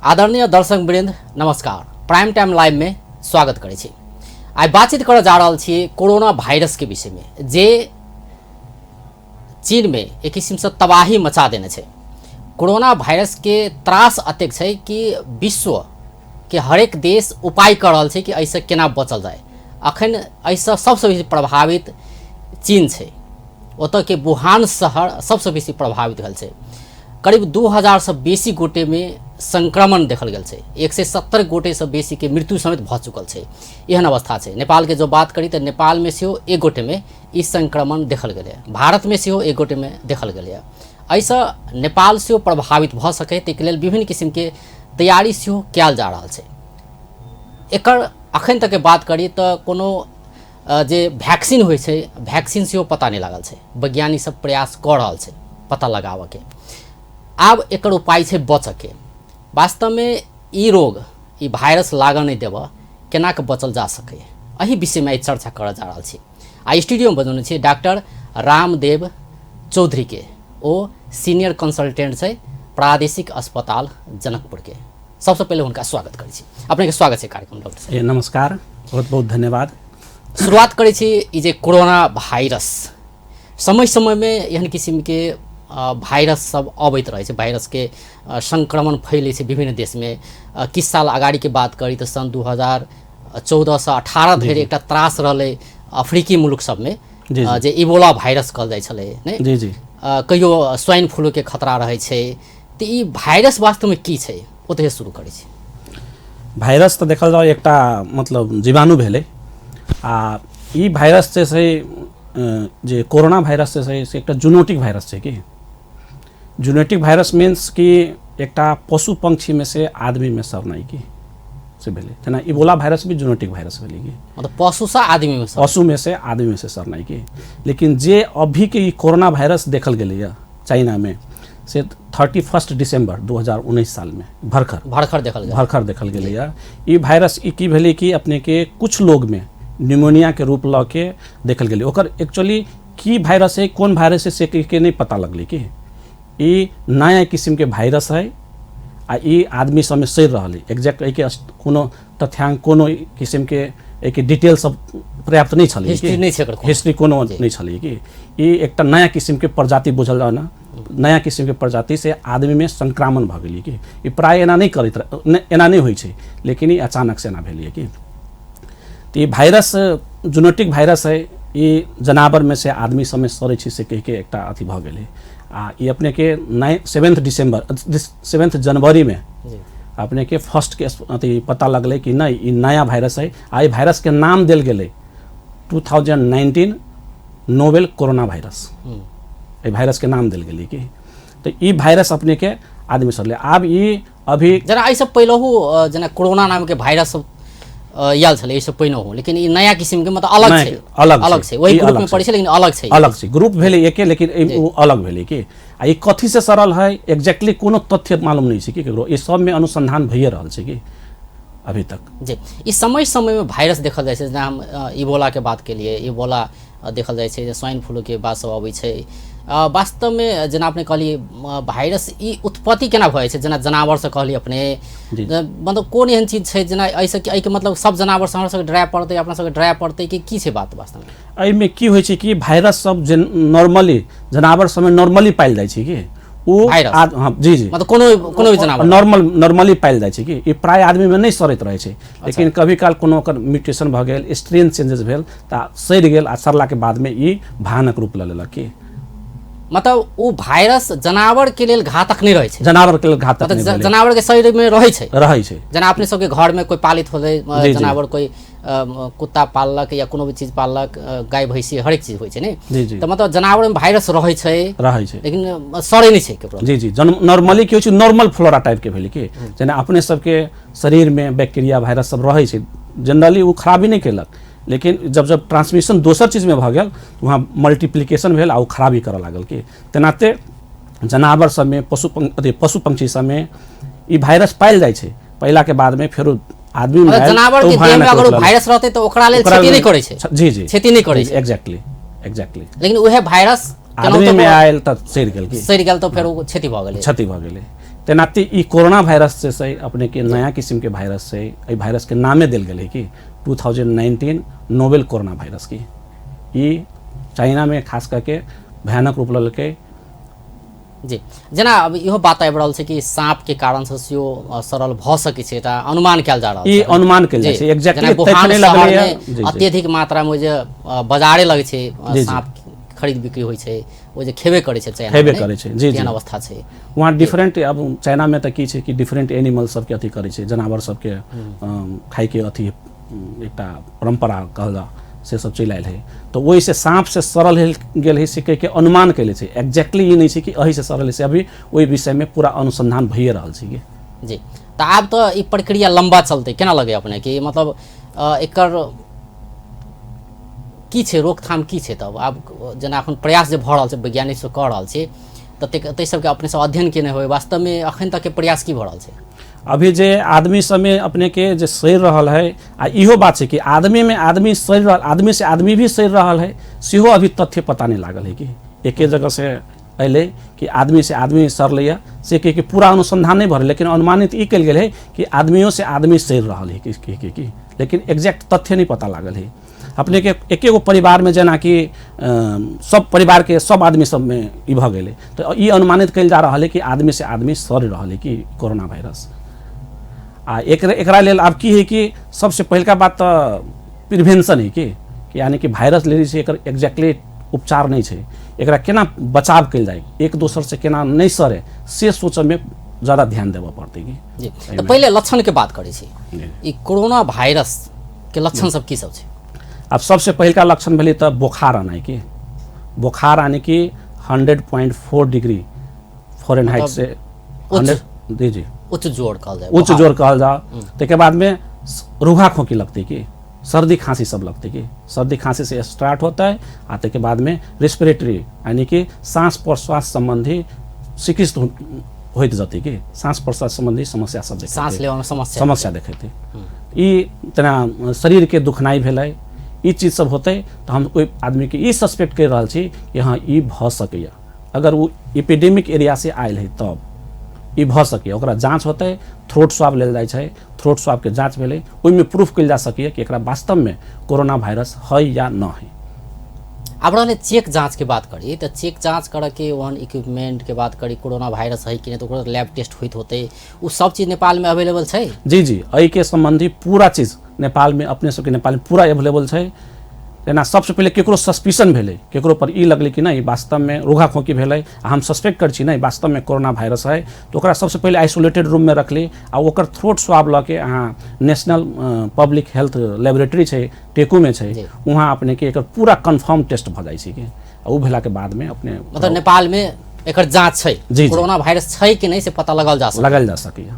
आदरणीय दर्शक वृंद नमस्कार। प्राइम टाइम लाइव में स्वागत करै छी। आइ बातचीत करऽ जा रहल छी कोरोना वायरस के विषय में, जे चीन में एक किसिमसँ तबाही मचा देने छै। कोरोना वायरस के त्रास अतेक छै कि विश्व के हरेक देश उपाय कऽ रहल छै कि एहिसँ केना बचल जाय। अखन एहिसँ सबसँ बेसी प्रभावित चीन छै। ओतऽ के वुहान शहर सबसँ बेसी प्रभावित भेल छै। करीब 2000 सँ बेसी गोटेमे संक्रमण देखल गेल छै। 170 गोटेसँ बेसीके मृत्यु समेत भऽ चुकल छै। एहन अवस्था छै। नेपालके जो बात करी तऽ नेपालमे सेहो एक गोटेमे ई संक्रमण देखल गेलै। भारतमे सेहो एक गोटेमे देखल गेलैए। एहिसँ नेपाल सेहो प्रभावित भऽ सकै, ताहिके लेल विभिन्न किसिमके तैयारी सेहो कयल जा रहल छै। एकर अखन तकके बात करी तऽ कोनो जे वैक्सीन होइ छै, वैक्सीन सेहो पता नहि लागल छै। वैज्ञानिक सब प्रयास कऽ रहल छै पता लगाबऽके। आब एकर उपाय छै बचऽके। वास्तवमे ई रोग, ई वायरस लागऽ नहि देबऽ, केना कऽ बचल जा सकैए, एहि विषयमे आइ चर्चा करऽ जा रहल छी। आ स्टूडियोमे बजौने छी डॉक्टर रामदेव चौधरीके। ओ सीनियर कंसल्टेंट छै प्रादेशिक अस्पताल जनकपुरके। सबसँ पहिले हुनका स्वागत करै छी। अपनेके स्वागत छै कार्यक्रम डॉक्टर साहब। नमस्कार, बहुत बहुत धन्यवाद। शुरुआत करै छी ई जे कोरोना वायरस, समय समयमे एहन किसिमके वायरस सब अबैत रहै छै। वायरसके संक्रमण फैलै छै विभिन्न देशमे। किछु साल अगाड़ीके बात करी तऽ सन् 2014 सँ 18 धरि एकटा त्रास रहलै अफ्रीकी मुल्क सबमे, जे इबोला वायरस कहल जाइ छलै ने। जी जी। कहियो स्वाइन फ्लूके खतरा रहै छै। तऽ ई वायरस वास्तवमे की छै, ओतहे शुरू करै छी। वायरस तऽ देखल जाउ एकटा मतलब जीवाणु भेलै। आ ई वायरस जे छै, जे कोरोना वायरस जे छै से एकटा जूनोटिक वायरस छै। कि जूनोटिक वायरस मीन्स कि एकटा पशु पंक्षीमे से आदमीमे सरनाइ की से भेलै। जेना इबोला वायरस भी जूनोटिक वायरस भेलै की मतलब पशुसँ आदमीमे सर। पशुमे से आदमीमे से सरनाइ की। लेकिन जे अभीके ई कोरोना वायरस देखल गेलैए चाइनामे से 31 दिसंबर 2019 सालमे भरखर भरखर देखल गेल, भरखर देखल गेलैए ई वायरस। ई की भेलै कि अपनेके कुछ लोगमे न्यूमोनियाके रूप लऽ के देखल गेलै। ओकर एक्चुअली की वायरस है, कोन वायरस है, से के नहि पता लगलै कि ई नया किसिमके वायरस है आ ई आदमी सबमे सड़ि रहल है। एक्जैक्ट एहिके कोनो तथ्यांक, कोनो किसिमके एहिके डिटेल सब पर्याप्त नहि छलै, हिस्ट्री नहि छै एकर कोनो। हिस्ट्री कोनो नहि छलै कि ई एकटा नया किसिमके प्रजाति बुझल जाओ ने, नया किसिमके प्रजाति से आदमीमे संक्रामण भऽ गेलै कि ई प्राय एना नहि करैत, एना नहि होइ छै, लेकिन ई अचानक से एना भेलै कि। तऽ ई वायरस जूनोटिक वायरस है, ई जनावरमे से आदमी सबमे सड़ै छै से कहिके एकटा अथी भऽ गेलै। आ ई अपनेके 7 दिसम्बर 7 जनवरीमे अपनेके फर्स्ट के अथी पता लगलै कि नहि ई नया वायरस है। आ ई वायरसके नाम देल गेलै 2019 नोवेल कोरोना वायरस, एहि वायरसके नाम देल गेलै कि। तऽ ई वायरस अपनेके आदमी सड़लै। आब ई अभी जेना एहिसँ पहिलहु जेना कोरोना नामके वायरस सब आयल छलै एहिसँ पहिनहु, लेकिन ई नया किसिमके मतलब अलग छै, अलग अलग छै, वही ग्रुप में पड़ै छै लेकिन अलग छै, अलग छै, ग्रुप भेलै एके लेकिन ओ अलग भेलै कि। आ ई कथी से सड़ल है एक्जैक्टली कोनो तथ्य मालूम नहि छै कि केकरो, ई सबमे अनुसंधान भइए रहल छै कि अभी तक। जी, ई समय समयमे वायरस देखल जाइ छै। जेना हम इबोलाके बात केलियै, इबोला देखल जाइ छै, स्वाइन फ्लूके बात सब अबै छै। वास्तवमे जेना अपने कहलियै वायरस ई उत्पत्ति केना भऽ जाइ छै, जेना जनावरसँ कहलियै अपने, मतलब कोन एहन चीज छै जेना एहिसँ एहिके मतलब सब जनावरसँ हमरा सबके डराय पड़तै, अपना सबके डराय पड़तै कि की छै बात वास्तवमे? एहिमे की होइ छै कि वायरस सब जे नॉर्मली जनावर सबमे नॉर्मली पायल जाइ छै कि ओ हाँ, जी जी, मतलब कोनो कोनो भी जनावर नॉर्मली पायल जाइ छै कि ई प्राय आदमीमे नहि सड़ैत रहै छै, लेकिन कभी काल कोनो ओकर म्यूटेशन भऽ गेल, स्ट्रेन चेंजेस भेल तऽ सड़ि गेल आ सड़लाके बादमे ई भयानक रूप लऽ लेलक कि मतलब ओ वायरस जनावर के लेल घातक नहि रहै छै, जनावर के लेल घातक मतलब जनावर के शरीर में रहै छै, रहै छै। जेना अपने सबके घर में कोई पालित होलै जनावर, कोई कुत्ता पाललक या कोनो भी चीज पाललक, गाय भैंसी हरेक चीज होइ छै ने, तऽ मतलब जनावर में वायरस रहै छै, रहै छै, लेकिन सड़ै नहि छै केकरो। जी जी, नॉर्मली की होइ छै नॉर्मल फ्लोरा टाइप के भेलै कि जेना अपने सबके शरीर में बैक्टीरिया वायरस सब रहै छै, जनरली ओ खराबी नहि केलक, लेकिन जब जब ट्रांसमिशन दोसर चीजमे भऽ गेल वहाँ मल्टीप्लिकेशन भेल आ ओ खराबी करऽ लागल कि। तेनाहिते जनावर सबमे पशु अथी पशु पंक्षी सबमे ई वायरस पायल जाइ छै, पहिलाके बादमे फेरो आदमी में जनावर के देह में अगर वायरस रहतै तऽ ओकरा लेल क्षति नहि करै छै। जी जी, क्षति नहि करै छै। Exactly exactly. लेकिन उहे वायरस आदमी में आयल तऽ सड़ि गेल कि, सड़ि गेल तऽ फेर ओ क्षति भऽ गेलै, क्षति भऽ गेलै। तेनाते ई कोरोना वायरस जे छै अपनेके नया किसिमके वायरस छै। एहि वायरसके नामे देल गेलै कि 2019 नोवेल कोरोना वायरस की। ई चाइनामे खास करके भयानक रूप लेलकै। जी, जेना अब इहो बात आबि रहल छै कि साँपके कारणसँ सेहो सरल भऽ सकै छै, तऽ अनुमान कयल जा रहल ई छै। अनुमान कयल जाइ जी, छै। एग्जैक्टली जेना वुहान तथ्य नहि लगलैए। शहरमे जी जी अत्यधिक मात्रामे जे बाजारे लगै छै, जी जी साँप खरीद बिक्री होइ छै, ओ जे खेबे करै छै चाइना हेबे मे, करै छै। जी जी तेहन अवस्था छै। वहाँ डिफरेंट, अब चाइनामे तऽ की छै कि डिफरेंट एनिमल सबके अथी करै छै, जनावर सबके खाइके अथी एकटा परम्परा कहल जाओ से सब चलि आयल है। तऽ ओहिसँ साँपसँ सड़ल गेल है से कहिके अनुमान कयले छै। एग्जैक्टली ई नहि छै कि एहिसँ सड़ल है, से अभी ओहि विषयमे पूरा अनुसंधान भइए रहल छै कि। जी, तऽ आब तऽ ई प्रक्रिया लम्बा चलतै, केना लगै अपने कि मतलब एकर की छै रोकथाम की छै? तब आब जेना एखन प्रयास जे भऽ रहल छै, वैज्ञानिक सब कऽ रहल छै, तऽ ताहि सबके अपने सब अध्ययन केने होय, वास्तवमे अखन तकके प्रयास की भऽ रहल छै? अभी जे आदमी सबमे अपने के जे सड़ि रहल है, आ इहो बात छै कि आदमीमे आदमी सड़ि रहल, आदमी से आदमी भी सड़ि रहल है, सेहो अभी तथ्य पता नहि लागल है कि एके जगह से अयलै कि आदमी से आदमी सड़लैए, से कि पूरा अनुसंधान नहि भऽ रहल, लेकिन अनुमानित ई कयल गेल है कि आदमियों से आदमी सड़ि रहल है कि लेकिन एग्जैक्ट तथ्य नहि पता लागल है। अपने के एके गो परिवारमे जेनाकि सब परिवारके सब आदमी सबमे ई भऽ गेलै, तऽ ई अनुमानित कयल जा रहल है कि आदमी से आदमी सड़ि रहल है कि कोरोना वायरस। आ एकरा लेल आब की है कि सबसे पहिलका बात तऽ प्रिवेंशन है कि यानी कि वायरस लेल छै एकर एग्जैक्टली उपचार नहि छै, एकरा केना बचाव कयल जाय, एक दोसर से केना नहि सड़े, से सोचऽमे ज्यादा ध्यान देबऽ पड़तै कि। जी, तऽ पहिले लक्षणके बात करै छी। ई कोरोना वायरस के लक्षण सब की सब छै? आब सबसे पहिलका लक्षण भेलै तऽ बोखार आनाइ कि बोखार आने कि 100.4 डिग्री फॉरेनहाइट से उच्च जी जी उच्च जोर कहल जाय, उच्च जोर कहल जाओ। ताहिके बादमे रूहा खोंखी लगतै कि सर्दी खांसी सब लगतै कि सर्दी खांसी से स्टार्ट होता है। आ ताहिके बादमे रेस्पिरेटरी यानी कि साँस प्रश्वास सम्बन्धी सिकिस्त होइत जतै कि साँस प्रश्वास सम्बन्धी समस्या सब देखेतै, साँस लेबामे समस्या समस्या देखेतै। ई तेना शरीरके दुखनाइ भेलै, ई चीज सब होतै तऽ हम ओहि आदमीके ई सस्पेक्ट करि रहल छी कि हँ ई भऽ सकैए, अगर ओ एपिडेमिक एरिया से आयल है तब ई भऽ सकैए। ओकरा जाँच होतै, थ्रोट स्वाब लेल जाइ छै, थ्रोट स्वाबके जाँच भेलै, ओहिमे प्रूफ कयल जा सकैए कि एकरा वास्तवमे कोरोना वायरस है या न है। आब रहलै चेक जाँचके बात करी तऽ चेक जाँच करऽके ओहन इक्विपमेंटके बात करी, कोरोना वायरस है कि नहि तऽ ओकरो लैब टेस्ट होइत होतै, ओ सब चीज नेपालमे अवेलेबल छै? जी जी, एहिके सम्बन्धी पूरा चीज नेपालमे अपने सबके नेपालमे पूरा एवेलेबल छै। जेना सबसँ पहिले केकरो सस्पिशन भेलै, केकरो पर ई लगलै कि नहि वास्तवमे रोगा खोंखी भेलै आ हम सस्पेक्ट करै छी नहि वास्तवमे कोरोना वायरस है, तऽ ओकरा सबसँ पहिले आइसोलेटेड रूममे रखली आ ओकर थ्रोट स्वाब लऽ के अहाँ नेशनल पब्लिक हेल्थ लेबोरेटरी छै टेकूमे छै, वहाँ अपनेके एकर पूरा कन्फर्म टेस्ट भऽ जाइ छै कि आ ओ भेलाके बादमे अपने मतलब नेपालमे एकर जाँच छै, जी कोरोना वायरस छै कि नहि से पता लगाओल जा सकैए, लगायल जा सकैए।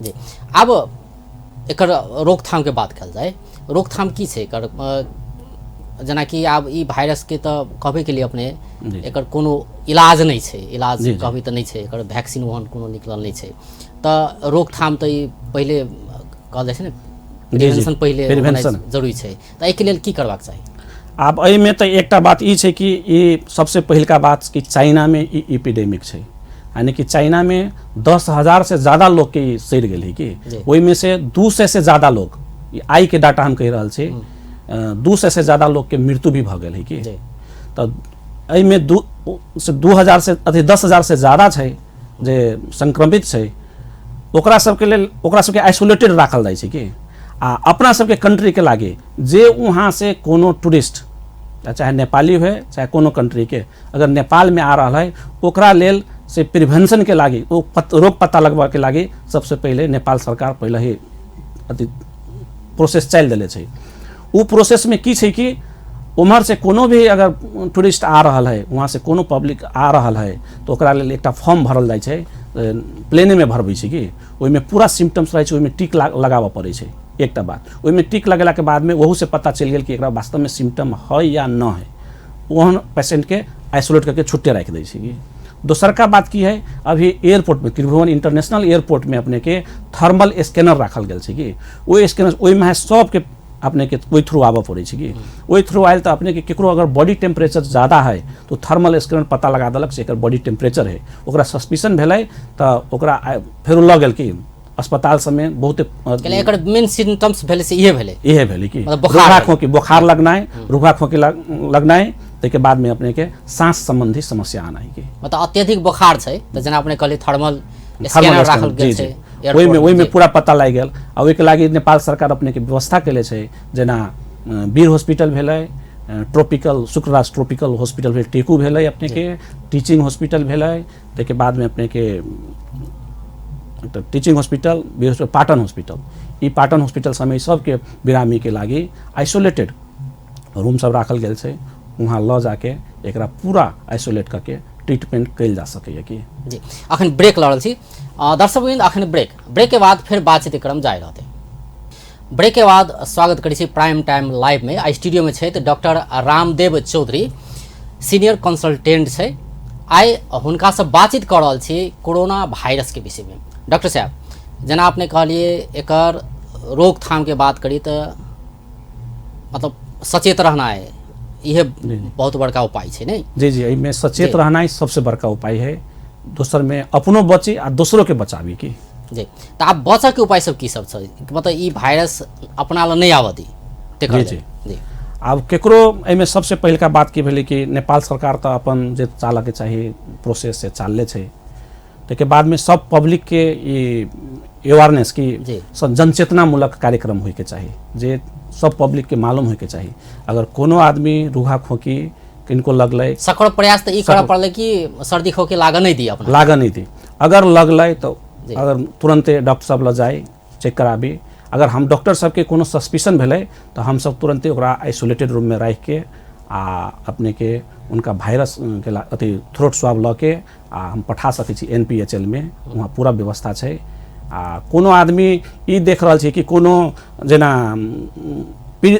जी, आब एकर रोकथामके बात कयल जाय, रोकथाम की छै एकर? जेनाकि आब ई वायरसके तऽ कहबे के लिए अपने एकर कोनो इलाज नहि छै, इलाज कहबे तऽ नहि छै, एकर वैक्सीन ओहन कोनो निकलल नहि छै, तऽ रोकथाम तऽ ई पहिले कहल जाइ छै ने, प्रिवेंशन पहिले जरूरी छै, तऽ एहिके लेल की करबाक चाही? आब एहिमे तऽ एकटा बात ई छै कि ई सबसे पहिलका बात कि चाइनामे ई एपिडेमिक छै, यानी कि चाइनामे 10,000 से ज़्यादा लोगके ई सड़ि गेल है कि ओहिमे से 200 से ज़्यादा लोग, आइ के डाटा हम कहि रहल छी, 200 से ज़्यादा लोगके मृत्यु भी भऽ गेल है कि। तऽ एहिमे 2,000 से अथी 10,000 से ज़्यादा छै जे संक्रमित छै, ओकरा सबके लेल ओकरा सबके आइसोलेटेड राखल जाइ छै कि। आ अपना सबके कंट्रीके लागे जे वहाँ से कोनो टूरिस्ट चाहे नेपाली हुए चाहे कोनो कंट्रीके अगर नेपालमे आ रहल है, ओकरा लेल से प्रिवेंशन के लागी ओ रोग पता लगबऽ के लागी सबसे पहिले नेपाल सरकार पहिले ही अथी प्रोसेस चलि देले छै। ओ प्रोसेसमे की छै कि उम्हर से कोनो भी अगर टूरिस्ट आ रहल है, वहाँ से कोनो पब्लिक आ रहल है, तऽ ओकरा लेल एकटा फॉर्म भरल जाइ छै, प्लेनेमे भरबै छै कि ओहिमे पूरा सिम्टम्स रहै छै, ओहिमे टिक लगाबऽ पड़ै छै। एकटा बात, ओहिमे टिक लगेलाके बादमे ओहूसँ पता चलि गेल कि एकरा वास्तवमे सिम्टम है या न है, ओहन पेशेंटके आइसोलेट करके छुट्टे राखि दै छै कि। दोसरका बात की है, अभी एयरपोर्टमे त्रिभुवन इंटरनेशनल एयरपोर्टमे अपनेके थर्मल स्कैनर राखल गेल छै कि, ओहि स्कैनर ओहिमे सबके अपनेके ओहि थ्रू आबऽ पड़ै छै कि ओहि थ्रू आयल तऽ अपनेके केकरो अगर बॉडी टेम्परेचर ज़्यादा है तो थर्मल स्कैनर पता लगा देलक से एकर बॉडी टेम्परेचर है, ओकरा सस्पिशन भेलै तऽ ओकरा फेरो लऽ गेल कि अस्पताल सबमे बहुत। एकर मेन सिम्टम्स भेलै से इहे भेलै, इहे भेलै कि रुघा खोकी बोखार लगनाइ, रुघा खोकी लगनाइ, ताहिके बादमे अपनेके साँस सम्बन्धी समस्या आनाइ कि मतलब अत्यधिक बोखार छै तऽ जेना अपने कहलियै थर्मल स्कैनर राखल गेल छै, ओहिमे पूरा पता लागि गेल। आ ओहिके लागि नेपाल सरकार अपनेके व्यवस्था केले छै, जेना वीर हॉस्पिटल भेलै, ट्रोपिकल शुक्रराज ट्रोपिकल हॉस्पिटल भेलै, टेकू भेलै, अपनेके टीचिंग हॉस्पिटल भेलै, ताहिके बादमे अपनेके teaching hospital, Bir hospital, Patan hospital. ई पाटन हॉस्पिटल सबमे सबके बिरामीके लागि आइसोलेटेड रूम सब राखल गेल छै, वहाँ लऽ जाके एकरा पूरा आइसोलेट करके ट्रीटमेंट कयल जा सकैए कि। जी अखन ब्रेक लऽ रहल छी दर्शक, अखन ब्रेक के बाद फेर बातचीत क्रम जारी रहतै। ब्रेक के बाद स्वागत करै छी प्राइम टाइम लाइव में। आ स्टूडियो में छथि doctor Ramdev Chaudhary, senior consultant छै। आइ हुनका से बातचीत कऽ रहल छी कोरोना वायरस के विषय में। डॉक्टर साहब, जेना अपने कहलिए एकर रोकथाम के बात करी तऽ मतलब सचेत रहना है, इहे बहुत बड़का उपाय छै नहीं? जी जी, एहिमे सचेत रहनाइ सबसे बड़का उपाय है। दोसर में अपनो बची आ दोसरो के बचाबी की। जी, तऽ आब बचऽ के उपाय सब की सब छै, मतलब ई वायरस अपना लग नहि आबऽ दी तेकर? जी जी, आब केकरो एहिमे सबसे पहिलका बात की भेलै कि नेपाल सरकार तऽ अपन जे चालऽ के चाही प्रोसेस से चालले छै। ताहिके बादमे सब पब्लिक के ई अवेयरनेस की जनचेतनामूलक कार्यक्रम होइके चाही, जे सब पब्लिक के मालूम होइके चाही। अगर कोनो आदमी रूहा खोकी किनको लगलै, सकर प्रयास तऽ ई करऽ पड़लै कि सर्दी खोकी लागऽ नहि दी, अपना लागऽ नहि दी। अगर लगलै तऽ अगर तुरन्ते डॉक्टर साहब लग जाइ, चेक कराबी। अगर हम डॉक्टर सबके कोनो सस्पिशन भेलै तऽ हमसब तुरन्ते ओकरा आइसोलेटेड रूममे राखिके आ अपनेके उनका वायरस के अथी थ्रोट स्वाब लऽ के आ हम पठा सकै छी NPHL में, वहाँ पूरा व्यवस्था छै। आ कोनो आदमी ई देख रहल छै कि कोनो जेना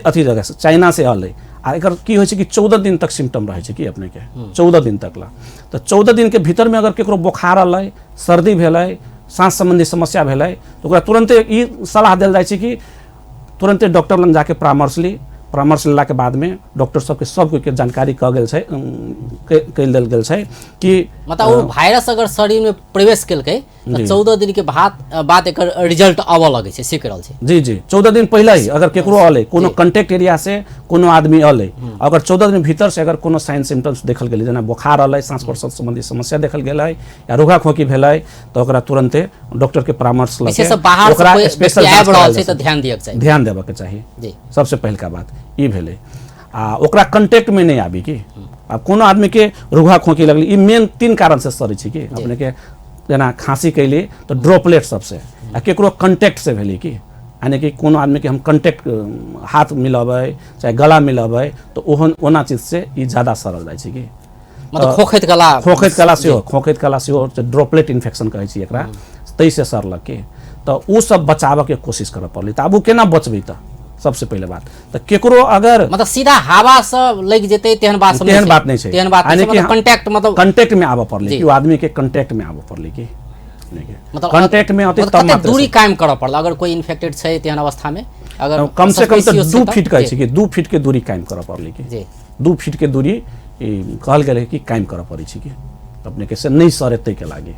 अथी जगह से चाइना से अलै, आ एकर की होइ छै कि 14 दिन तक सिम्टम रहै छै कि अपनेके 14 दिन तक ला, तऽ 14 दिन के भीतरमे अगर केकरो बोखार अलै, सर्दी भेलै, साँस सम्बन्धी समस्या भेलै, तऽ ओकरा तुरन्ते ई सलाह देल जाइ छै कि तुरन्ते डॉक्टर लग जाके परामर्श ली। परामर्श लेलाके बादमे डॉक्टर सबके सब कोइके जानकारी कऽ गेल छै, कहि देल गेल छै कि मतलब ओ वायरस अगर शरीर में प्रवेश केलकै तऽ 14 दिन के बाद एकर रिजल्ट आबऽ लगै छै, से कहि रहल छै। जी जी, 14 दिन पहिले ही अगर केकरो अलै, कोनो कंटेक्ट एरिया से कोनो आदमी अलै, अगर 14 दिन भीतर से अगर कोनो साइन सिम्टम्स देखल गेलै, जेना बोखार अलै, साँस प्रश्वास सम्बन्धी समस्या देखल गेलै या रोगा खोकी भेलै, तऽ ओकरा तुरन्ते डॉक्टर के परामर्श लऽ के ओकरा स्पेशल आबि रहल छै तऽ ध्यान दिअ के चाही, ध्यान देबऽ के चाही। सबसे पहिलका बात ई भेलै। आ ओकरा कंटेक्ट में नहि आबी कि आब कोनो आदमी के रुघा खोकी लगलै, ई मेन 3 कारण से सरै छै कि अपने के जेना खाँसी कैली तऽ ड्रॉपलेट सबसे, आ केकरो कंटेक्ट से भेलै कि यानी कि कोनो आदमी के हम कंटेक्ट हाथ मिलबै चाहे गला मिलबै तऽ ओहन ओना चीज से ई ज्यादा सरल जाइ छै कि मतलब खोखैत गला, खोखैत गला सेहो, खोखैत गला सेहो ड्रॉपलेट इन्फेक्शन कहै छी एकरा, ताहिसँ सरलक के तऽ ओ सब बचाबऽके कोशिश करऽ पड़लै। तऽ आब ओ केना बचबै, तऽ सबसे पहिले बात तऽ केकरो अगर मतलब सीधा हवा से लागि जेतै तेहन बात, तेहन बात नहि छै, तेहन बात नहि छै, कंटेक्ट मतलब कंटेक्ट में आबऽ पड़लै कि ओ आदमी के कंटेक्ट में आबऽ पड़लै कि मतलब कंटेक्ट में होतै तब मात्र दूरी कायम करऽ पड़लै। अगर कोई इन्फेक्टेड छै तेहन अवस्था में अगर कम से कम तऽ 2 फीट कहै छै कि 2 फीट के दूरी कायम करऽ पड़लै कि 2 फीट के दूरी कहल गेलै कि कायम करऽ पड़ै छै कि अपने के से नहि सरे ताहिके लागि।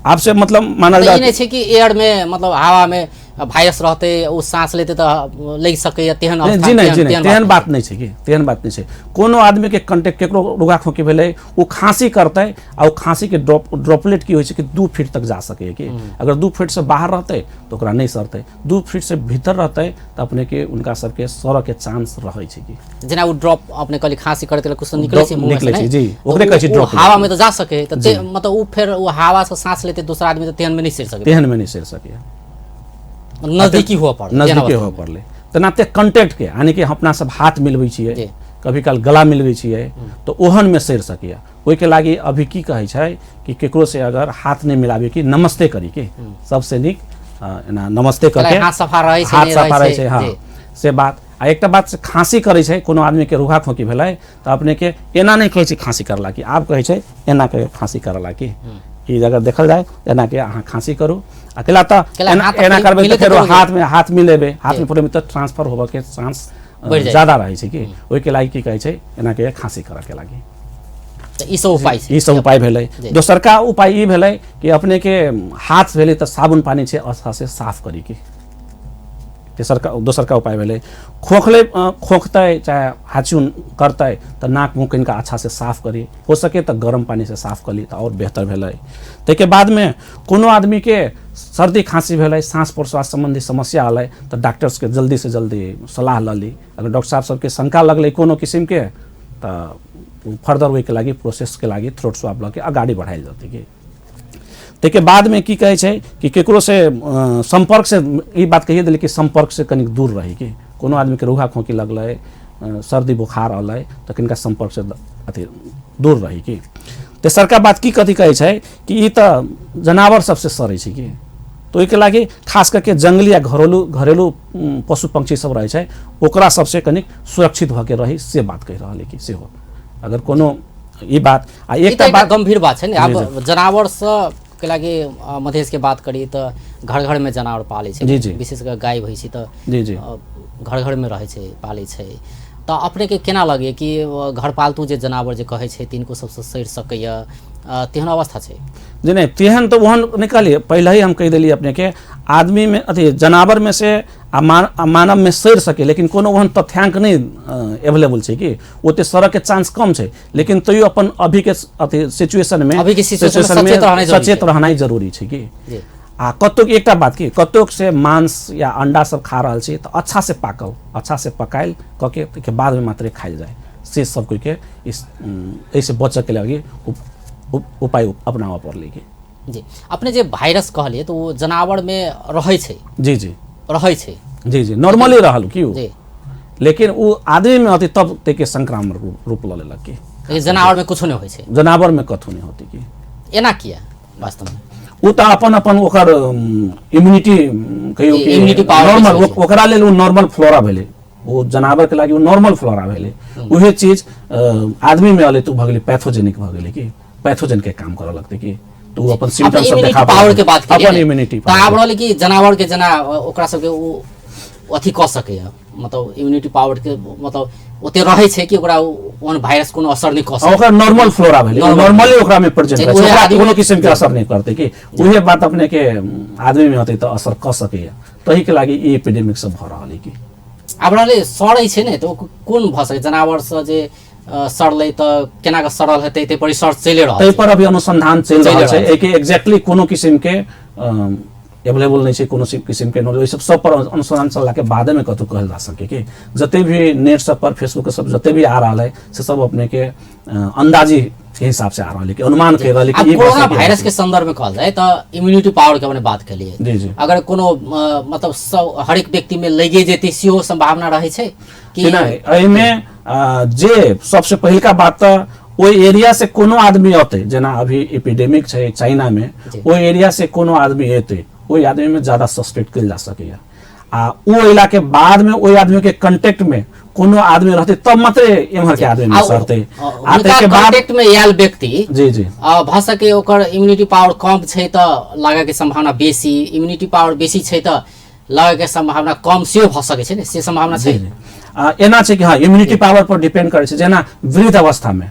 आब से मतलब मानल जाइ नहि छै कि एयर में मतलब हवा में वायरस रहतै, ओ साँस लेतै तऽ लागि सकैए, तेहन जी नहि, जी नहि, तेहन बात नहि छै कि तेहन बात नहि छै। कोनो आदमी के कंटेक्ट केकरो रोगा खोकी भेलै, ओ खाँसी करतै आ ओ खाँसी के ड्रॉपलेट की होइ छै कि 2 फीट तक जा सकैए कि अगर 2 फीट से बाहर रहतै तऽ ओकरा नहि सरतै, 2 फीट से भीतर रहतै तऽ अपने के उनका सबके सरऽ के चांस रहै छै कि जेना ओ ड्रॉप अपने कहली खाँसी करैत कुछ निकलै छै मुँह से, निकलै छै जी, ओकरे कहै छै ड्रॉप। हवा में तऽ जा सकै तऽ मतलब ओ फेर ओ हवा से साँस लेतै दोसर आदमी तऽ तेहन में नहि सरि सकै, तेहन में नहि सरि सकैए, नजदीकी हुअ पड़लै, नजदीकी हुअ पड़लै। तेनाते कंटेक्ट के यानी कि अपना सब हाथ मिलबै छियै, कभी काल गला मिलबै छियै तऽ ओहन में सरि सकैए। ओहिके लागि अभी की कहै छै कि केकरो से अगर हाथ नहि मिलाबी कि नमस्ते करी कि सबसे नीक एना नमस्ते करके हाथ सफा रहै छै, हाथ सफा रहै छै, हाँ से बात। आ एकटा बात से खाँसी करै छै कोनो आदमी के रुहा खोकी भेलै तऽ अपने के एना नहि कहै छै खाँसी करला कि, आब कहै छै एना कह खाँसी करला कि ई अगर देखल जाय एना के अहाँ खाँसी करू अकेला तऽ एना करबै तऽ फेरो हाथमे हाथ मिलेबै, हाथमे पूरे तऽ ट्रांसफर होबऽ के चांस ज्यादा रहै छै कि ओहिके लागि की कहै छै एना के खाँसी करऽ के लागि। तऽ ई सब उपाय छै, ई सब उपाय भेलै। दोसरका उपाय ई भेलै कि अपने के हाथ भेलै तऽ साबुन पानी छै अच्छा से साफ करी के। तेसरका दोसरका उपाय भेलै खोखले खोखतै चाहे हाचुन करतै तऽ नाक मुँह कनिका अच्छा से साफ करी, हो सके तऽ गरम पानी से साफ करी तऽ आओर बेहतर भेलै। ताहिके बादमे कोनो आदमीके सर्दी खाँसी भेलै, साँस प्रश्वास सम्बन्धी समस्या अलै तऽ डॉक्टर्सके जल्दी से जल्दी सलाह लऽ ली। अगर डॉक्टर साहब सबके शंका लगलै कोनो किसिमके तऽ फर्दर ओहिके लागि प्रोसेसके लागि थ्रोट स्वाब लऽ के अगाडि बढ़ायल जेतै कि। ताहिके बादमे की कहै छै कि केकरो से सम्पर्क से ई बात कहिए देली कि सम्पर्क से कनिक दूर रही कि कोनो आदमीके रोगा खोँकी लगलै, सर्दी बुखार अलै तऽ कनिका सम्पर्क से अथी दूर रही कि। तेसरका बात की कथी कहै छै कि ई तऽ जनावर सबसे सरै छै कि, तऽ ओहिके लागि खास करके जंगली या घरेलू पशु पक्षी सब रहै छै ओकरा सबसे कनिक सुरक्षित भऽ के रही से बात कहि रहल है कि सेहो अगर कोनो ई बात। आ एकटा बात गंभीर बात छै ने, आब जनावर से के लागि मधेश के बात करी तऽ घर घर में जनावर पालै छै, विशेष कर गाय भैंसी तऽ घर घर में रहै छै पालै छै। तऽ अपने के केना लगैए कि घर पालतू जे जनावर जे कहै छै तिनको सबसँ सड़ि सकैए, तेहन अवस्था छै? जी नहि, तेहन तऽ ओहन नहि कहलियै, पहिले ही हम कहि देलियै अपने के आदमी में अथी जनावर में से आ मानव में सड़ि सके, लेकिन कोनो ओहन तथ्यांक नहि एवेलेबल छै कि ओते सड़क के चांस कम छै, लेकिन तैयो अपन अभी के अथी सिचुएशन में सचेत रहनाइ जरूरी छै कि। आ कतौ एकटा बात की कतौ से मांस या अंडा सब खा रहल छी तऽ अच्छा से पाकल अच्छा से पकायल कऽ के ताहिके बादमे मात्रे खायल जाय, से सब कोई के इस एहिसे बचऽ के लागि उपाय अपनाबऽ पड़लै कि। जी अपने जे वायरस कहलियै तऽ ओ जनावर में रहै छै। जी जी रहै छै। जी जी नॉर्मली रहल कि जी, लेकिन ओ आदमी में अथी तब ताहिके संक्रामक रूप लऽ लेलक कि जनावर में कुछो नहि होइ छै, जनावर में कथो नहि होती कि। एना किया वास्तव में? ओ तऽ अपन अपन ओकर इम्यूनिटी कहियो कि इम्यूनिटी पावर नॉर्मल ओकरा लेल ओ नॉर्मल फ्लोरा भेलै, ओ जनावर के लागि ओ नॉर्मल फ्लोरा भेलै, उहे चीज आदमी में अलै तऽ ओ भऽ गेलै पैथोजेनिक भऽ गेलै कि पैथोजन के काम करऽ लगतै कि तो ओ अपन सिम्टम सब देखा पावर के बात करिए अपन इम्यूनिटी तऽ आब रहल कि जनावर के जेना ओकरा सबके ओ अथी कऽ सकैए, मतलब इम्यूनिटी पावर के मतलब ओते रहै छै कि ओकरा ओहन वायरस कोनो असर नहि कऽ सकै, ओकरा नॉर्मल फ्लोरा भेलै, नॉर्मली ओकरा में प्रेजेंट रहै छै, ओकरा कोनो किसिम के असर नहि करतै कि उहे बात अपने के आदमी में होतै तऽ असर कऽ सकैए, तही के लागि ई एपिडेमिक सब भऽ रहल है कि। आब रहलै सड़ै छै ने तऽ ओ कोन भऽ सकै जनावर से जे सड़लै तऽ केना कऽ सड़ल हेतै ताहि पर रिसर्च चलि रहल ताहि पर अभी अनुसंधान चलि रहल छै, एहिके एक्जैक्टली कोनो किसिम के एवेलेबल नहीं छै, कोनो किसिम के नॉलेज सब सब पर अनुसंधान चलला के बादे में कतौ कहल जा सके कि जते भी नेट सब पर फेसबुक सब जते भी आ रहल है से सब अपने के अंदाजी के हिसाब से आ रहल है कि अनुमान के रहल है कि कोरोना वायरस के संदर्भ में कहल जाए तऽ इम्यूनिटी पावर के अपने बात केलिए। जी जी अगर कोनो मतलब सब हरेक व्यक्ति में लगे जेतै सेहो संभावना रहै छै कि नहि? एहिमे जे सबसे पहिलका बात तऽ ओहि एरिया से कोनो आदमी अतै, जेना अभी एपिडेमिक छै चाइना में, ओहि एरिया से कोनो आदमी एतै ओहि आदमी में ज्यादा सस्पेक्ट कयल जा सकैया, आ ओ अयला के बाद में ओहि आदमी के कंटेक्ट में कोनो आदमी रहतै तब मात्रे एम्हर के आदमी में सरतै। आ ताहिके बाद कंटेक्ट में आयल व्यक्ति जी जी भऽ सके ओकर इम्यूनिटी पावर कम छै तऽ लागऽ के संभावना बेसी, इम्यूनिटी पावर बेसी छै तऽ लगै के संभावना कम सेहो भऽ सकै छै ने, से संभावना छै। एना छै कि हाँ इम्यूनिटी पावर पर डिपेंड करै छै, जेना वृद्ध अवस्था में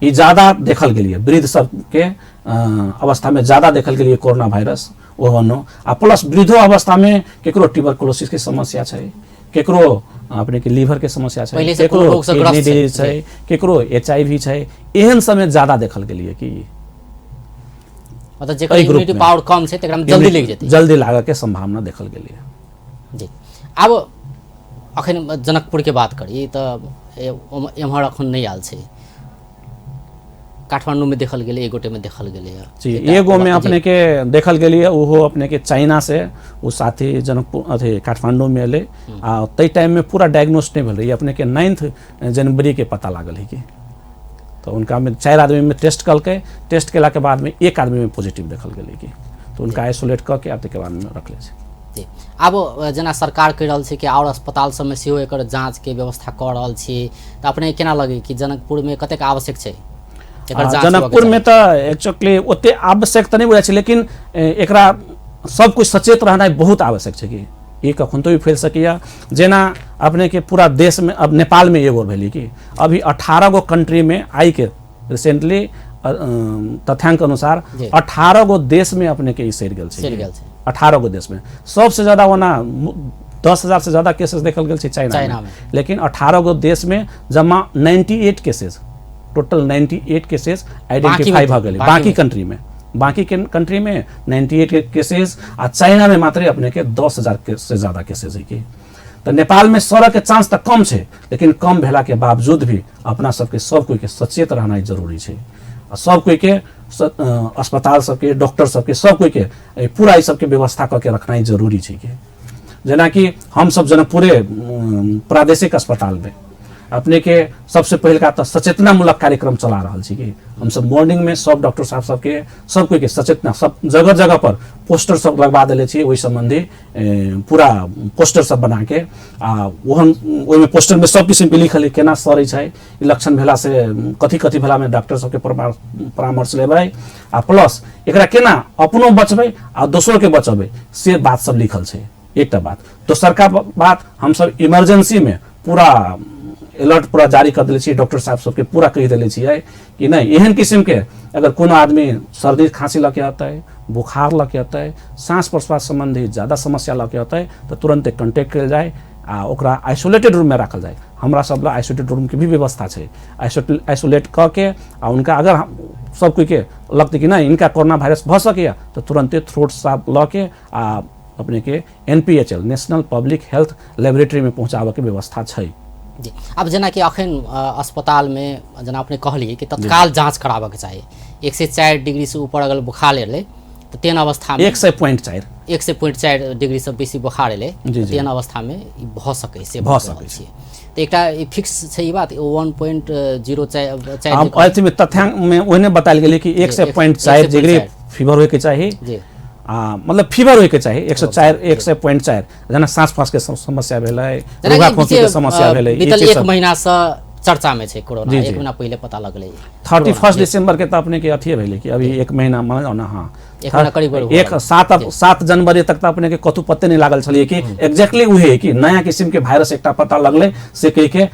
ई ज्यादा देखल गेलियै, वृद्ध सबके अवस्था में ज्यादा देखल गेलियै कोरोना वायरस ओहनो, आ प्लस वृद्धो अवस्था में केकरो ट्यूबरकुलोसिस के समस्या छै, केकरो अपने के लीवर के समस्या छै, केकरो किडनी डिजीज छै, केकरो HIV छै, एहन समय ज्यादा देखल गेलियै कि मतलब जेकर इम्यूनिटी पावर कम छै तकरा में जल्दी लागि जेतै, जल्दी लागऽ के संभावना देखल गेलियै। जी आब अखन जनकपुर के बात करी तऽ एम्हर अखन नहि आयल छै, काठमांडू में देखल गेलै, एक गोटे में देखल गेलै। जी एगो में अपने के देखल गेलियै, ओहो अपने के चाइना से ओ साथी जनकपुर अथी काठमांडू में एलै, आ ताहि टाइम में पूरा डायग्नोस नहि भेल रहै, अपने के 9 जनवरी के पता लागल है कि तो उनका में 4 आदमी में टेस्ट कलकै, टेस्ट केला के बाद में 1 आदमी में पॉजिटिव देखल गेलै कि तो उनका आइसोलेट कऽ के आब बाद में रखले छै। जी आब जेना सरकार कहि रहल छै कि आओर अस्पताल सबमे सेहो एकर जाँचके व्यवस्था कऽ रहल छी, तऽ अपने केना लगै कि जनकपुरमे कतेक आवश्यक छै? जनकपुर में तऽ एक्चुअली ओते आवश्यक तऽ नहि बुझाइ छै, लेकिन एकरा सब कुछ सचेत रहनाइ बहुत आवश्यक छै कि ई कखन तो भी फैल सकैया। जेना अपने के पूरा देश में, अब नेपाल में एगो भेलै कि अभी 18 गो कंट्री में आई के रिसेंटली तथ्यांक अनुसार 18 गो देश में अपने के ई सड़ि गेल छै। 18 गो देश में सबसे ज्यादा ओना 10,000 से ज्यादा केसेस देखल गेल छै चाइना में, लेकिन 18 गो देश में जमा 98 केसेस, टोटल 98 केसेस आइडेंटिफाई भऽ गेलै बाकी कंट्री में। बाकी कंट्री में 98 केसेस आ चाइना में मात्र अपने के 10,000 से ज्यादा केसेस है कि। तो नेपाल में सड़क के चांस तऽ कम छै, लेकिन कम भेला के बावजूद भी अपना सबके सब कोई के सचेत रहनाइ जरूरी छै। आ सब कोई के अस्पताल सबके, डॉक्टर सबके, सब कोई के पूरा ई सबके व्यवस्था कऽ के रखनाइ जरूरी छै कि। जेनाकि हमसब जनकपुरे प्रादेशिक अस्पताल में अपने के सबसे पहिलका तऽ सचेतनामूलक कार्यक्रम चला रहल छी कि हमसब मॉर्निंग में सब डॉक्टर साहब सबके सब कोई के सचेतना सब जगह जगह पर पोस्टर सब लगवा देले छी, ओहि सम्बन्धी पूरा पोस्टर सब बना के आ ओहन ओहिमे पोस्टर में सब किसिम के लिखल है केना सड़ै छै, ई लक्षण भेला से कथी कथी भेला में डॉक्टर सबके परामर्श लेबै आ प्लस एकरा केना अपनो बचबै आ दोसरो के बचबै से बात सब लिखल छै। एकटा बात। दोसरका बात, हमसब इमरजेंसी में पूरा अलर्ट पूरा जारी कर देले छियै, डॉक्टर साहब सबके पूरा कहि देले छियै कि नहि एहन किसिम के अगर कोनो आदमी सर्दी खाँसी लऽ के अतै, बुखार लऽ के अतै, साँस प्रश्वास सम्बन्धी ज्यादा समस्या लऽ के अतै तऽ तुरन्ते कॉन्टेक्ट कयल जाय आ ओकरा आइसोलेटेड रूम में राखल जाय। हमरा सब ला आइसोलेटेड रूम के भी व्यवस्था छै। आइसोलेट कऽ के आ उनका अगर सब कोई के लगतै कि नहि इनका कोरोना वायरस भऽ सकैया तऽ तुरन्ते थ्रोट साफ लऽ के आ अपने के NPHL national public health laboratory में पहुँचाबऽ के व्यवस्था छै। जी, अब जेनाकि अखन अस्पताल में जेना अपने कहलियै कि तत्काल जाँच कराबऽ के चाही, 104 डिग्री से ऊपर अगर बुखार एलै तऽ तेहन अवस्था में 100.4 100.4 डिग्री से बेसी बुखार एलै तेहन अवस्था में ई भऽ सकै से भऽ सकै छै। तऽ एकटा ई फिक्स छै ई बात 1.04। अथी में तथ्यांक में ओहने बतायल गेलै कि 100.4 डिग्री फीवर होय के चाही। जी, आ मतलब फीवर होय के चाही 104 100.4, जेना साँस फाँस के समस्या भेलै, रोगा खोंखी के समस्या भेलै। बीतल एक महीना से चर्चा में छै कोरोना, एक महीना पहिले पता लगलै 31 दिसंबर के तऽ अपने के अथिए भेलै कि अभी एक महीना मानल ना, हाँ एक महीना करीब एक 7 जनवरी तक तऽ अपने के कतहु पते नहीं लागल छलियै कि एग्जैक्टली उहे कि नया किसिम के वायरस एकटा पता लगलै से कहि के